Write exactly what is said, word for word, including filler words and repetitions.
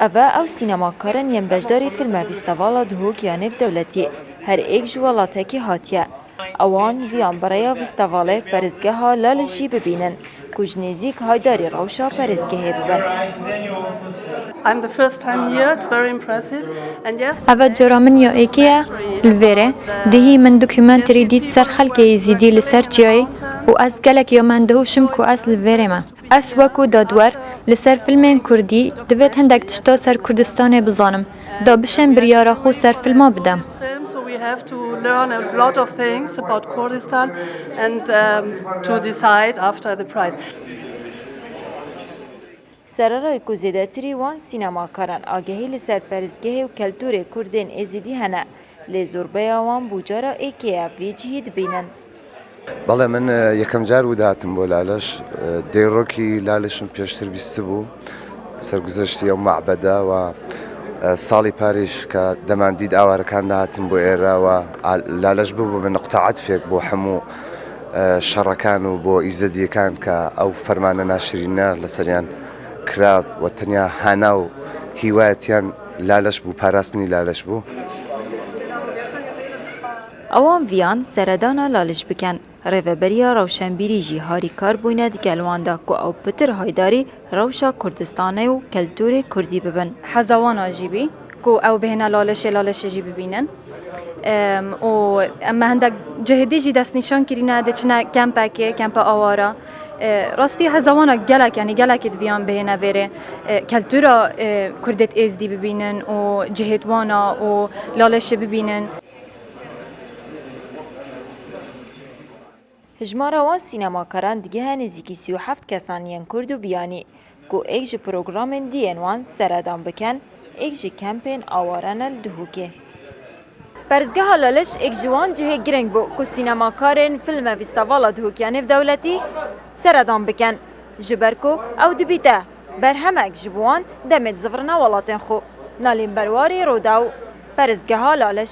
Ev e ew sînemakaran yên beşdarî filme Fîstevala Duhok ya Nêvdewletî, her êk ji welatekî hatiye. Ewan viyan bi rêya fîstevalê peristgeha Lalişî bibînin, ku ji nêzîk haydarî rewşa peristgehê bibin. I'm the first time here. It's very impressive. And yes, Eva cara min ya êkê ye li vêrê. Dihî min dokumenterî dît ser xelkê Êzîdî li ser çiyayê û ez gelek ya min dihûşim ku ez li vêrê me. Ez wekû dadwer li ser filmên kurdî divêt hindek tişta ser Kurdistanê bizanim, da bişên biryara xwe ser filma bidim. So we have to learn a lot of things about Kurdistan and, um, to decide after the prize. Sererayê ku zêdetirî wan sînemakaran agehî li ser peristgehê û keltûrê Kurdên Êzidî hene, lê zorbeya wan bû cara êkê ye vî cihî dibînin. بەڵێ، من، ئە، یەکەم جار بوو دەهاتم بۆ لالش. ئە، دەیڕۆکی لالشم پێشتر بیست بوو، سەرگوزەشتی ئەو مەعبەدە و، ئە، ساڵی پاریش کە دەماندید ئاوارەکان دەهاتم بۆ ئێرە و ئا-، لالش بوو بۆ من نقطە عەتفێک بۆ هەموو، ئە، شەڕەکان و بۆ ئیزەدیەکان کە ئەو فەرمانە ناشرینە لەسەریان کرا و تەنیا هانا و هیوایەتیان لالش بوو، پاراستنی لالش بوو. Ewan viyan seredana Laliş bikin. Rêveberiya rewşenbîrî jî harîkar bûyne di gel wan de ku ew pitir haydarî rewşa Kurdistanê û keltûrê Kurdî bibin. Heza wan a jî bî ku ew bihêne Lalişê, Lalişê jî bibînin. Em, û em me hindek cihê dî jî destnîşan kirîne, diçine kempekê, kempa awara. E, rastî heza wan a gelek, yanî gelekî diviyan bihêne vêrê. E, keltûra, e, Kurdêt Êzdî bibînin û cihêt wan a û Lalişê bibînin. Hijmara wan sînemakaran digihe nêzîkî sî û heft kesan yên Kurd û biyanî ku êk ji programên diyên wan seredan bikin, êk jî kempên aware ne li Duhokê. Peristgeha Laliş êk ji wan cihê girîng bû ku sînemakarên filme Fîstevala Duhok ya Nêvdewletî seredan bikin, ji ber ku ew dibîte berhemek ji bo wan demê dizivirine welatên xwe. Nalîn Berwarî, Rûdaw, Peristgeha Laliş.